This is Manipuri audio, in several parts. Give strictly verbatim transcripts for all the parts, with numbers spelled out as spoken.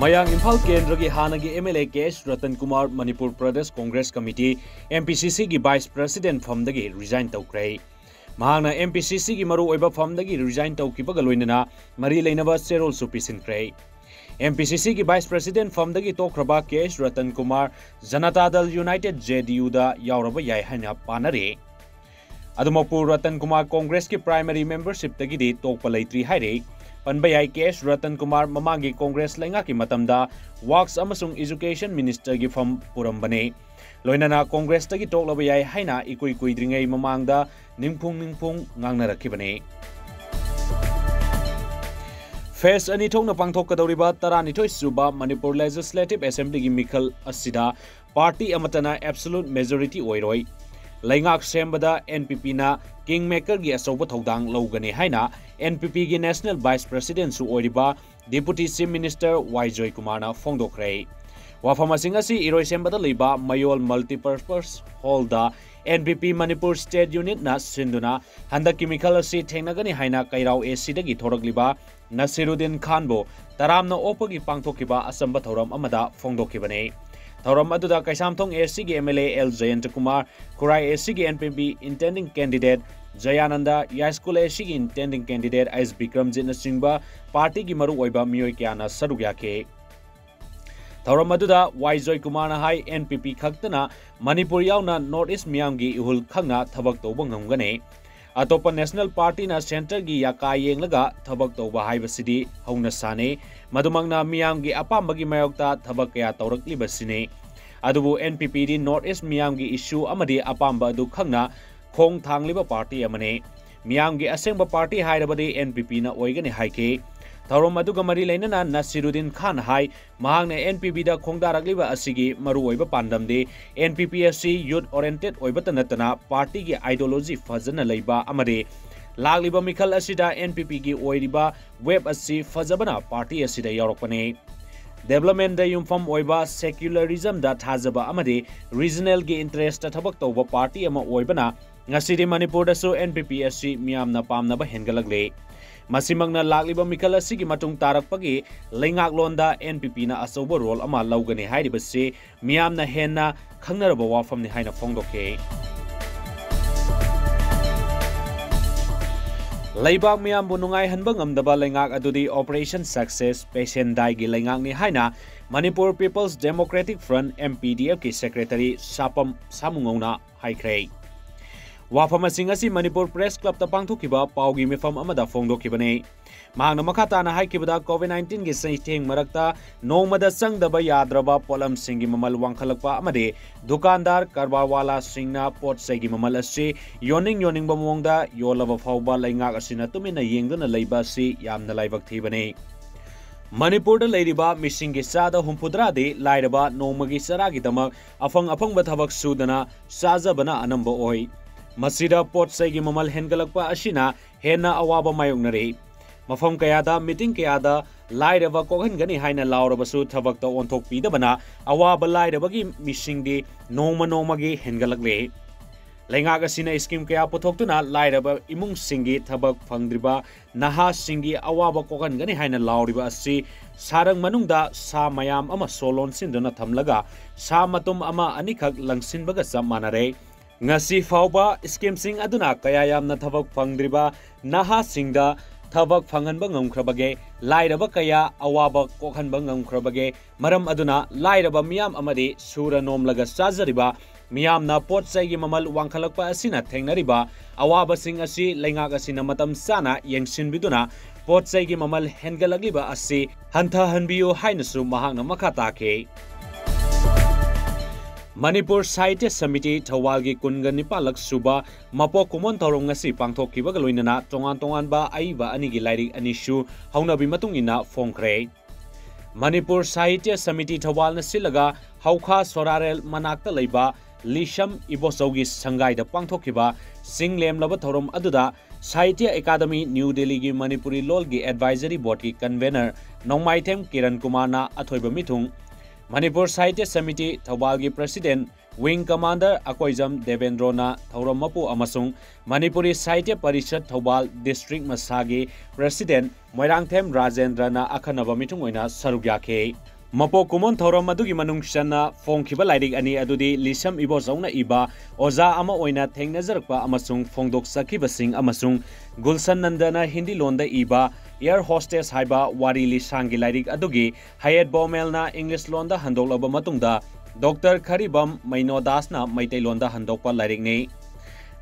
ꯃꯌꯥꯡ ꯏꯝꯐꯥꯜ ꯀꯦꯟꯗ꯭ꯔꯒꯤ ꯍꯥꯟꯅꯒꯤ M L A K H Ratan Kumar Manipur Pradesh Congress Committee, M P C C ꯒꯤ Vice President ꯐꯝꯗꯒꯤ resign ꯇꯧꯈ꯭ꯔꯦ꯫ ꯃꯍꯥꯛꯅ M P C C ꯒꯤ ꯃꯔꯨꯑꯣꯏꯕ ꯐꯝꯗꯒꯤ resign ꯇꯧꯈꯤꯕꯒ ꯂꯣꯏꯅꯅ ꯃꯔꯤ ꯂꯩꯅꯕ ꯆꯦꯔꯣꯜꯁꯨ ꯄꯤꯁꯤꯟꯈ꯭ꯔꯦ꯫ M P C C ꯒꯤ Vice President ꯐꯝꯗꯒꯤ ꯇꯣꯛꯈ꯭ꯔꯕ K H Ratan Kumar Janata Dal United, J D U ꯗ ꯌꯥꯎꯔꯕ ꯌꯥꯏ ꯍꯥꯏꯅ ꯄꯥꯅꯔꯤ꯫ ꯑꯗꯨꯃꯛꯄꯨ, ꯔꯇꯟ ꯀꯨꯃꯥꯔ ꯀꯣꯡꯒ꯭ꯔꯦꯁꯀꯤ primary membership ꯇꯒꯤꯗꯤ ꯇꯣꯛꯄ ꯂꯩꯇ꯭ꯔꯤ ꯍꯥꯏꯔꯤ꯫ ꯄꯟꯕ ꯌꯥꯏ, K H ꯔꯇꯟ ꯀꯨꯃꯥꯔ ꯃꯃꯥꯡꯒꯤ ꯀꯣꯡꯒ꯭ꯔꯦꯁ ꯂꯩꯉꯥꯛꯀꯤ ꯃꯇꯝꯗ Works ꯑꯃꯁꯨꯡ Education Minister ꯒꯤ ꯐꯝ ꯄꯨꯔꯝꯕꯅꯤ꯫ ꯂꯣꯏꯅꯅ ꯀꯣꯡꯒ꯭ꯔꯦꯁꯇꯒꯤ ꯇꯣꯛꯂꯕ ꯌꯥꯏ ꯍꯥꯏꯅ ꯏꯀꯨꯏ ꯀꯨꯏꯗ꯭ꯔꯤꯉꯩ ꯃꯃꯥꯡꯗ ꯅꯤꯡꯐꯨꯡ ꯅꯤꯡꯐꯨꯡ ꯉꯥꯡꯅꯔꯛꯈꯤꯕꯅꯤ꯫ Phase ꯑꯅꯤ ꯊꯣꯛꯅ ꯄꯥꯡꯊꯣꯛꯀꯗꯧꯔꯤꯕ ꯇꯔꯥꯅꯤꯊꯣꯏ ꯁꯨꯕ ꯃꯅꯤꯄꯨꯔ Legislative Assembly ꯒꯤ ꯃꯤꯈꯜ ꯑꯁꯤꯗ party ꯑꯃꯠꯇꯅ absolute majority ꯑꯣꯏꯔꯣꯏ꯫ ꯂꯩꯉꯥꯛ ꯁꯦꯝꯕꯗ N P P ꯅ kingmaker ꯒꯤ ꯑꯆꯧꯕ ꯊꯧꯗꯥꯡ ꯂꯧꯒꯅꯤ ꯍꯥꯏꯅ N P P ꯒꯤ National Vice President ꯁꯨ ꯑꯣꯏꯔꯤꯕ Deputy Chief Minister ꯋꯥꯏ ꯖꯣꯏꯀꯨꯃꯥꯔꯅ ꯐꯣꯡꯗꯣꯛꯈ꯭ꯔꯦ꯫ ꯋꯥꯐꯝꯁꯤꯡ ꯑꯁꯤ ꯏꯔꯣꯏꯁꯦꯝꯕꯗ ꯂꯩꯕ ꯃꯌꯣꯜ Multipurpose Hall ꯗ N P P Manipur State Unit ꯅ ꯁꯤꯟꯗꯨꯅ ꯍꯟꯗꯛꯀꯤ ꯃꯤꯈꯜ ꯑꯁꯤ ꯊꯦꯡꯅꯒꯅꯤ ꯍꯥꯏꯅ ꯀꯩꯔꯥꯎ A C ꯗꯒꯤ ꯊꯣꯔꯛꯂꯤꯕ ꯅꯁꯤꯔꯨꯗꯤꯟ ꯈꯥꯟꯕꯨ ꯇꯔꯥꯝꯅ ꯑꯣꯛꯄꯒꯤ ꯄꯥꯡꯊꯣꯛꯈꯤꯕ ꯑꯆꯝꯕ ꯊꯧꯔꯝ ꯑꯃꯗ ꯐꯣꯡꯗꯣꯛꯈꯤꯕꯅꯤ꯫ ꯊꯧꯔꯝ ꯑꯗꯨꯗ ꯀꯩꯁꯥꯝꯊꯣꯡ A C ꯒꯤ M L A L ꯖꯌꯟꯇ Kumar, Khurai A C ꯒꯤ N P P intending candidate ꯖꯌꯥꯅꯟꯗ, ꯌꯥꯏꯁ꯭ꯀꯨꯜ A C ꯒꯤ intending candidate S ꯕꯤꯀ꯭ꯔꯝꯖꯤꯠꯅꯆꯤꯡꯕ party ꯒꯤ ꯃꯔꯨꯑꯣꯏꯕ ꯃꯤꯑꯣꯏ ꯀꯌꯥꯅ ꯁꯔꯨꯛ ꯌꯥꯈꯤ꯫ ꯊꯧꯔꯝ ꯑꯗꯨꯗ ꯋꯥꯏ ꯖꯣꯏꯀꯨꯃꯥꯔꯅ ꯍꯥꯏ, N P P ꯈꯛꯇꯅ ꯃꯅꯤꯄꯨꯔ ꯌꯥꯎꯅ North East ꯃꯤꯌꯥꯝꯒꯤ ꯏꯍꯨꯜ ꯈꯪꯅ ꯊꯕꯛ ꯇꯧꯕ ꯉꯝꯒꯅꯤ꯫ ꯑꯇꯣꯞꯄ national party ꯅ centre ꯒꯤ ꯌꯥꯀꯥ ꯌꯦꯡꯂꯒ ꯊꯕꯛ ꯇꯧꯕ ꯍꯥꯏꯕꯁꯤꯗꯤ ꯍꯧꯅꯁꯥꯅꯤ꯫ ꯃꯗꯨꯃꯛꯅ ꯃꯤꯌꯥꯝꯒꯤ ꯑꯄꯥꯝꯕꯒꯤ ꯃꯥꯌꯣꯛꯇ ꯊꯕꯛ ꯀꯌꯥ ꯇꯧꯔꯛꯂꯤꯕꯁꯤꯅꯤ꯫ ꯑꯗꯨꯕꯨ N P P ꯗꯤ North East ꯃꯤꯌꯥꯝꯒꯤ issue ꯑꯃꯗꯤ ꯑꯄꯥꯝꯕ ꯑꯗꯨ ꯈꯪꯅ ꯈꯣꯡ ꯊꯥꯡꯂꯤꯕ party ꯑꯃꯅꯤ꯫ ꯃꯤꯌꯥꯝꯒꯤ ꯑꯁꯦꯡꯕ party ꯍꯥꯏꯔꯕꯗꯤ N P P ꯅ ꯑꯣꯏꯒꯅꯤ ꯍꯥꯏꯈꯤ꯫ ꯊꯧꯔꯝ ꯑꯗꯨꯒ ꯃꯔꯤ ꯂꯩꯅꯅ ꯅꯁꯤꯔꯨꯗꯤꯟ ꯈꯥꯟ ꯍꯥꯏ, ꯃꯍꯥꯛꯅ N P P ꯗ ꯈꯣꯡꯗꯥꯔꯛꯂꯤꯕ ꯑꯁꯤꯒꯤ ꯃꯔꯨꯑꯣꯏꯕ ꯄꯥꯟꯗꯝꯗꯤ N P P ꯑꯁꯤ youth oriented ꯑꯣꯏꯕꯇ ꯅꯠꯇꯅ party ꯒꯤ ideology ꯐꯖꯅ ꯂꯩꯕ ꯑꯃꯗꯤ ꯂꯥꯛꯂꯤꯕ ꯃꯤꯈꯜ ꯑꯁꯤꯗ N P P ꯒꯤ ꯑꯣꯏꯔꯤꯕ wave ꯑꯁꯤ ꯐꯖꯕꯅ party ꯑꯁꯤꯗ ꯌꯥꯎꯔꯛꯄꯅꯤ꯫ Development ꯗ ꯌꯨꯝꯐꯝ ꯑꯣꯏꯕ, secularism ꯗ ꯊꯥꯖꯕ ꯑꯃꯗꯤ regional ꯒꯤ interest ꯇ ꯊꯕꯛ ꯇꯧꯕ party ꯑꯃ ꯑꯣꯏꯕꯅ ꯉꯁꯤꯗꯤ ꯃꯅꯤꯄꯨꯔꯗꯁꯨ N P P ꯑꯁꯤ ꯃꯤꯌꯥꯝꯅ ꯄꯥꯝꯅꯕ ꯍꯦꯟꯒꯠꯂꯛꯂꯤ꯫ ꯃꯁꯤꯃꯛꯅ ꯂꯥꯛꯂꯤꯕ ꯃꯤꯈꯜ ꯑꯁꯤꯒꯤ ꯃꯇꯨꯡ ꯇꯥꯔꯛꯄꯒꯤ ꯂꯩꯉꯥꯛꯂꯣꯟꯗ N P P ꯅ ꯑꯆꯧꯕ role ꯑꯃ ꯂꯧꯒꯅꯤ ꯍꯥꯏꯔꯤꯕꯁꯤ ꯃꯤꯌꯥꯝꯅ ꯍꯦꯟꯅ ꯈꯪꯅꯔꯕ ꯋꯥꯐꯝꯅꯤ ꯍꯥꯏꯅ ꯐꯣꯡꯗꯣꯛꯈꯤ꯫ ꯂꯩꯕꯥꯛ ꯃꯤꯌꯥꯝꯕꯨ ꯅꯨꯡꯉꯥꯏꯍꯟꯕ ꯉꯝꯗꯕ ꯂꯩꯉꯥꯛ ꯑꯗꯨꯗꯤ Operation Success, Patient ꯗꯥꯏꯒꯤ ꯂꯩꯉꯥꯛꯅꯤ ꯍꯥꯏꯅ Manipur People's Democratic Front, M P D F ꯀꯤ secretary ꯁꯥꯄꯝ ꯁꯥꯃꯨꯉꯧꯅ ꯍꯥꯏꯈ꯭ꯔꯦ꯫ ꯋꯥꯐꯝꯁꯤꯡ ꯑꯁꯤ ꯃꯅꯤꯄꯨꯔ Press Club ꯇ ꯄꯥꯡꯊꯣꯛꯈꯤꯕ ꯄꯥꯎꯒꯤ ꯃꯤꯐꯝ ꯑꯃꯗ ꯐꯣꯡꯗꯣꯛꯈꯤꯕꯅꯤ꯫ ꯃꯍꯥꯛꯅ ꯃꯈꯥ ꯇꯥꯅ ꯍꯥꯏꯈꯤꯕꯗ, COVID nineteen ꯒꯤ ꯆꯩꯊꯦꯡ ꯃꯔꯛꯇ ꯅꯣꯡꯃꯗ ꯆꯪꯗꯕ ꯌꯥꯗ꯭ꯔꯕ ꯄꯣꯠꯂꯝꯁꯤꯡꯒꯤ ꯃꯃꯜ ꯋꯥꯡꯈꯠꯂꯛꯄ ꯑꯃꯗꯤ ꯗꯨꯀꯥꯟꯗꯥꯔ, ꯀꯔꯕꯥꯔꯋꯥꯂꯥꯁꯤꯡꯅ ꯄꯣꯠ ꯆꯩꯒꯤ ꯃꯃꯜ ꯑꯁꯤ ꯌꯣꯟꯅꯤꯡ ꯌꯣꯟꯅꯤꯡꯕ ꯃꯑꯣꯡꯗ ꯌꯣꯜꯂꯕ ꯐꯥꯎꯕ ꯂꯩꯉꯥꯛ ꯑꯁꯤꯅ ꯇꯨꯃꯤꯟꯅ ꯌꯦꯡꯗꯨꯅ ꯂꯩꯕ ꯑꯁꯤ ꯌꯥꯝꯅ ꯂꯥꯏꯕꯛ ꯊꯤꯕꯅꯤ꯫ ꯃꯅꯤꯄꯨꯔꯗ ꯂꯩꯔꯤꯕ ꯃꯤꯁꯤꯡꯒꯤ ꯆꯥꯗ ꯍꯨꯝꯐꯨꯇꯔꯥꯗꯤ ꯂꯥꯏꯔꯕ ꯅꯣꯡꯃꯒꯤ ꯆꯔꯥꯒꯤꯗꯃꯛ ꯑꯐꯪ ꯑꯐꯪꯕ ꯊꯕꯛ ꯁꯨꯗꯅ ꯆꯥꯖꯕꯅ ꯑꯅꯝꯕ ꯑꯣꯏ꯫ ꯃꯁꯤꯗ ꯄꯣꯠ ꯆꯩꯒꯤ ꯃꯃꯜ ꯍꯦꯟꯒꯠꯂꯛꯄ ꯑꯁꯤꯅ ꯍꯦꯟꯅ ꯑꯋꯥꯕ ꯃꯥꯌꯣꯛꯅꯔꯤ꯫ ꯃꯐꯝ ꯀꯌꯥꯗ meeting ꯀꯌꯥꯗ ꯂꯥꯏꯔꯕ ꯀꯣꯛꯍꯟꯒꯅꯤ ꯍꯥꯏꯅ ꯂꯥꯎꯔꯕꯁꯨ ꯊꯕꯛꯇ ꯑꯣꯟꯊꯣꯛꯄꯤꯗꯕꯅ ꯑꯋꯥꯕ ꯂꯥꯏꯔꯕꯒꯤ ꯃꯤꯁꯤꯡꯗꯤ ꯅꯣꯡꯃ ꯅꯣꯡꯃꯒꯤ ꯍꯦꯟꯒꯠꯂꯛꯂꯤ꯫ ꯂꯩꯉꯥꯛ ꯑꯁꯤꯅ scheme ꯀꯌꯥ ꯄꯨꯊꯣꯛꯇꯨꯅ ꯂꯥꯏꯔꯕ ꯏꯃꯨꯡꯁꯤꯡꯒꯤ ꯊꯕꯛ ꯐꯪꯗ꯭ꯔꯤꯕ ꯅꯍꯥꯁꯤꯡꯒꯤ ꯑꯋꯥꯕ ꯀꯣꯛꯍꯟꯒꯅꯤ ꯍꯥꯏꯅ ꯂꯥꯎꯔꯤꯕ ꯑꯁꯤ ꯁꯥꯔꯪ ꯃꯅꯨꯡꯗ ꯁꯥ ꯃꯌꯥꯝ ꯑꯃ ꯁꯣ ꯂꯣꯟꯁꯤꯟꯗꯨꯅ ꯊꯝꯂꯒ ꯁꯥ ꯃꯇꯨꯝ ꯑꯃ ꯑꯅꯤꯈꯛ ꯂꯪꯁꯤꯟꯕꯒ ꯆꯞ ꯃꯥꯟꯅꯔꯦ꯫ ꯉꯁꯤ ꯐꯥꯎꯕ scheme ꯁꯤꯡ ꯑꯗꯨꯅ ꯀꯌꯥ ꯌꯥꯝꯅ ꯊꯕꯛ ꯐꯪꯗ꯭ꯔꯤꯕ ꯅꯍꯥꯁꯤꯡꯗ ꯊꯕꯛ ꯐꯪꯍꯟꯕ ꯉꯝꯈ꯭ꯔꯕꯒꯦ? ꯂꯥꯏꯔꯕ ꯀꯌꯥ ꯑꯋꯥꯕ ꯀꯣꯛꯍꯟꯕ ꯉꯝꯈ꯭ꯔꯕꯒꯦ? ꯃꯔꯝ ꯑꯗꯨꯅ ꯂꯥꯏꯔꯕ ꯃꯤꯌꯥꯝ ꯑꯃꯗꯤ ꯁꯨꯔ ꯅꯣꯝꯂꯒ ꯆꯥꯖꯔꯤꯕ ꯃꯤꯌꯥꯝꯅ ꯄꯣꯠ ꯆꯩꯒꯤ ꯃꯃꯜ ꯋꯥꯡꯈꯠꯂꯛꯄ ꯑꯁꯤꯅ ꯊꯦꯡꯅꯔꯤꯕ ꯑꯋꯥꯕꯁꯤꯡ ꯑꯁꯤ ꯂꯩꯉꯥꯛ ꯑꯁꯤꯅ ꯃꯇꯝ ꯆꯥꯅ ꯌꯦꯡꯁꯤꯟꯕꯤꯗꯨꯅ ꯄꯣꯠ ꯆꯩꯒꯤ ꯃꯃꯜ ꯍꯦꯟꯒꯠꯂꯛꯂꯤꯕ ꯑꯁꯤ ꯍꯟꯊꯍꯟꯕꯤꯌꯨ ꯍꯥꯏꯅꯁꯨ ꯃꯍꯥꯛꯅ ꯃꯈꯥ ꯇꯥꯈꯤ꯫ ꯃꯅꯤꯄꯨꯔ ꯁꯥꯍꯤꯇ꯭ꯌ ꯁꯃꯤꯇꯤ ꯊꯧꯕꯥꯜꯒꯤ ꯀꯨꯟꯒ ꯅꯤꯄꯥꯜꯂꯛ ꯁꯨꯕ ꯃꯄꯣꯛ ꯀꯨꯝꯑꯣꯟ ꯊꯧꯔꯝ ꯉꯁꯤ ꯄꯥꯡꯊꯣꯛꯈꯤꯕꯒ ꯂꯣꯏꯅꯅ ꯇꯣꯉꯥꯟ ꯇꯣꯉꯥꯟꯕ ꯑꯏꯕ ꯑꯅꯤꯒꯤ ꯂꯥꯏꯔꯤꯛ ꯑꯅꯤꯁꯨ ꯍꯧꯅꯕꯤ ꯃꯇꯨꯡ ꯏꯟꯅ ꯐꯣꯡꯈ꯭ꯔꯦ꯫ ꯃꯅꯤꯄꯨꯔ ꯁꯥꯍꯤꯇ꯭ꯌ ꯁꯃꯤꯇꯤ ꯊꯧꯕꯥꯜꯅ ꯁꯤꯜꯂꯒ ꯍꯧꯈꯥ ꯁꯣꯔꯥꯔꯦꯜ ꯃꯅꯥꯛꯇ ꯂꯩꯕ ꯂꯤꯁꯝ ꯏꯕꯣꯆꯧꯒꯤ ꯁꯪꯒꯥꯏꯗ ꯄꯥꯡꯊꯣꯛꯈꯤꯕ ꯆꯤꯡ ꯂꯦꯝꯂꯕ ꯊꯧꯔꯝ ꯑꯗꯨꯗ ꯁꯥꯍꯤꯇ꯭ꯌ ꯑꯦꯀꯥꯗꯃꯤ ꯅ꯭ꯌꯨ ꯗꯦꯜꯂꯤꯒꯤ ꯃꯅꯤꯄꯨꯔꯤ ꯂꯣꯜꯒꯤ advisory board ꯀꯤ convener ꯅꯣꯡꯃꯥꯏꯊꯦꯝ ꯀꯤꯔꯟ ꯀꯨꯃꯥꯔꯅ ꯑꯊꯣꯏꯕ ꯃꯤꯊꯨꯡ, ꯃꯅꯤꯄꯨꯔ ꯁꯥꯍꯤꯇ꯭ꯌ samiti ꯊꯧꯕꯥꯜꯒꯤ president Wing Commander Akoijam ꯗꯦꯕꯦꯟꯗ꯭ꯔꯣꯅ ꯊꯧꯔꯝ ꯃꯄꯨ ꯑꯃꯁꯨꯡ ꯃꯅꯤꯄꯨꯔꯤ ꯁꯥꯍꯤꯇ꯭ꯌ ꯄꯔꯤꯁꯠ ꯊꯧꯕꯥꯜ district ꯃꯁꯥꯒꯤ president ꯃꯣꯏꯔꯥꯡꯊꯦꯝ ꯔꯥꯖꯦꯟꯗ꯭ꯔꯅ ꯑꯈꯟꯅꯕ ꯃꯤꯊꯨꯡ ꯑꯣꯏꯅ ꯁꯔꯨꯛ ꯌꯥꯈꯤ꯫ ꯃꯄꯣꯛ ꯀꯨꯝꯑꯣꯟ ꯊꯧꯔꯝ ꯑꯗꯨꯒꯤ ꯃꯅꯨꯡ ꯆꯟꯅ ꯐꯣꯡꯈꯤꯕ ꯂꯥꯏꯔꯤꯛ ꯑꯅꯤ ꯑꯗꯨꯗꯤ ꯂꯤꯁꯝ ꯏꯕꯣꯆꯧꯅ ꯏꯕ ꯑꯣꯖꯥ ꯑꯃ ꯑꯣꯏꯅ ꯊꯦꯡꯅꯖꯔꯛꯄ ꯑꯃꯁꯨꯡ ꯐꯣꯡꯗꯣꯛꯆꯈꯤꯕꯁꯤꯡ ꯑꯃꯁꯨꯡ ꯒꯨꯜꯁꯟ ꯅꯟꯗꯅ ꯍꯤꯟꯗꯤ ꯂꯣꯟꯗ ꯏꯕ Air Hostess ꯍꯥꯏꯕ ꯋꯥꯔꯤ ꯂꯤꯁꯥꯡꯒꯤ ꯂꯥꯏꯔꯤꯛ ꯑꯗꯨꯒꯤ ꯍꯌꯦꯠ ꯕꯣꯃꯦꯜꯅ English ꯂꯣꯟꯗ ꯍꯟꯗꯣꯛꯂꯕ ꯃꯇꯨꯡꯗ Doctor ꯈꯔꯤꯕꯝ ꯃꯩꯅꯣꯗꯥꯁꯅ ꯃꯩꯇꯩꯂꯣꯟꯗ ꯍꯟꯗꯣꯛꯄ ꯂꯥꯏꯔꯤꯛꯅꯤ꯫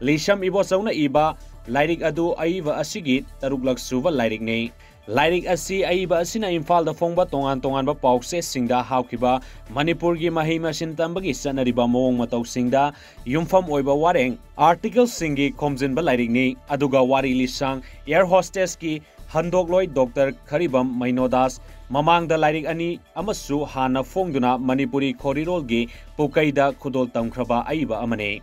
ꯂꯤꯁꯝ ꯏꯕꯣꯆꯧꯅ ꯏꯕ ꯂꯥꯏꯔꯤꯛ ꯑꯗꯨ ꯑꯏꯕ ꯑꯁꯤꯒꯤ ꯇꯔꯨꯛꯂꯛ ꯁꯨꯕ ꯂꯥꯏꯔꯤꯛꯅꯤ꯫ ꯂꯥꯏꯔꯤꯛ ꯑꯁꯤ ꯑꯏꯕ ꯑꯁꯤꯅ ꯏꯝꯐꯥꯜꯗ ꯐꯣꯡꯕ ꯇꯣꯉꯥꯟ ꯇꯣꯉꯥꯟꯕ ꯄꯥꯎꯆꯦꯁꯤꯡꯗ ꯍꯥꯞꯈꯤꯕ ꯃꯅꯤꯄꯨꯔꯒꯤ ꯃꯍꯩ ꯃꯁꯤꯡ ꯇꯝꯕꯒꯤ ꯆꯠꯅꯔꯤꯕ ꯃꯑꯣꯡ ꯃꯇꯧꯁꯤꯡꯗ ꯌꯨꯝꯐꯝ ꯑꯣꯏꯕ ꯋꯥꯔꯦꯡ, articleꯁꯤꯡꯒꯤ ꯈꯣꯝꯖꯤꯟꯕ ꯂꯥꯏꯔꯤꯛꯅꯤ꯫ ꯑꯗꯨꯒ ꯋꯥꯔꯤ ꯂꯤꯁꯥꯡ Air Hostessꯀꯤ ꯍꯟꯗꯣꯛꯂꯣꯏ Doctor ꯈꯔꯤꯕꯝ ꯃꯩꯅꯣꯗꯥꯁ ꯃꯃꯥꯡꯗ ꯂꯥꯏꯔꯤꯛ ꯑꯅꯤ ꯑꯃꯁꯨ ꯍꯥꯟꯅ ꯐꯣꯡꯗꯨꯅ ꯃꯅꯤꯄꯨꯔꯤ ꯈꯣꯔꯤꯔꯣꯜꯒꯤ ꯄꯨꯀꯩꯗ ꯈꯨꯗꯣꯜ ꯇꯝꯈ꯭ꯔꯕ ꯑꯏꯕ ꯑꯃꯅꯤ꯫